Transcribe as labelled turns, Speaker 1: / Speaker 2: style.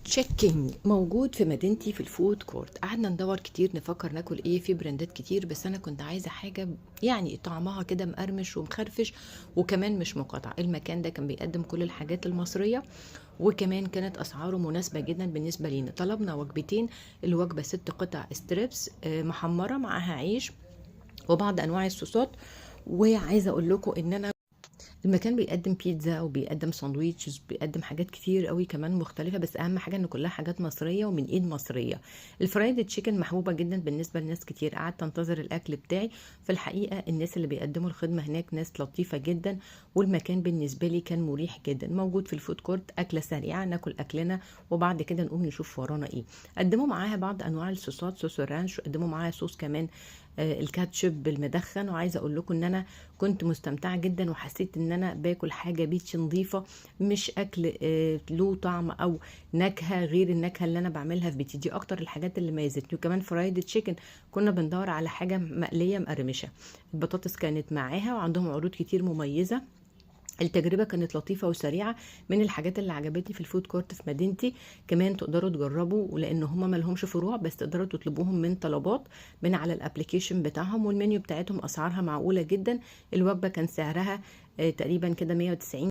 Speaker 1: Chick موجود في مدينتي في ال food court. قعدنا ندور كتير، نفكر ناكل ايه، في براندات كتير، بس انا كنت عايزه حاجة يعني طعمها كده مقرمش ومخرفش وكمان مش مقاطعه. المكان ده كان بيقدم كل الحاجات المصريه، وكمان كانت اسعاره مناسبة جدا بالنسبة لينا. طلبنا وجبتين، الوجبة 6 قطع strips محمرة معاها عيش وبعض انواع الصوصات. وعايزه اقول لكم ان انا المكان بيقدم بيتزا وبيقدم sandwiches، بيقدم حاجات كتير قوي كمان مختلفة، بس أهم حاجة إن كلها حاجات مصرية ومن إيد مصرية. ال fried chicken محبوبة جدا بالنسبة لناس كتير. قعدت أنتظر الأكل بتاعي. في الحقيقة الناس اللي بيقدموا الخدمة هناك ناس لطيفة جدا، والمكان بالنسبة لي كان مريح جدا. موجود في ال food court، أكلة سريعة ناكل أكلنا وبعد كده نقوم نشوف ورانا إيه. قدموا معاها بعض أنواع الصوصات، صوص ال ranch، وقدموا معاها صوص كمان الكاتشب المدخن. وعايزه اقول لكم ان انا كنت مستمتعه جدا، وحسيت ان انا باكل حاجة بيتي نظيفه، مش اكل له طعم او نكهة غير النكهة اللي انا بعملها في بيتي. دي اكتر الحاجات اللي ميزتني. وكمان fried chicken، كنا بندور على حاجة مقلية مقرمشه. البطاطس كانت معاها، وعندهم عروض كتير مميزه. التجربة كانت لطيفة وسريعة. من الحاجات اللي عجبتني في ال food court في مدينتي. كمان تقدروا تجربوا، ولان هما مالهمش فروع، بس تقدروا تطلبوهم من طلبات من على ال application بتاعهم، والمنيو بتاعتهم اسعارها معقولة جدا. الوجبة كان سعرها تقريبا كده 190.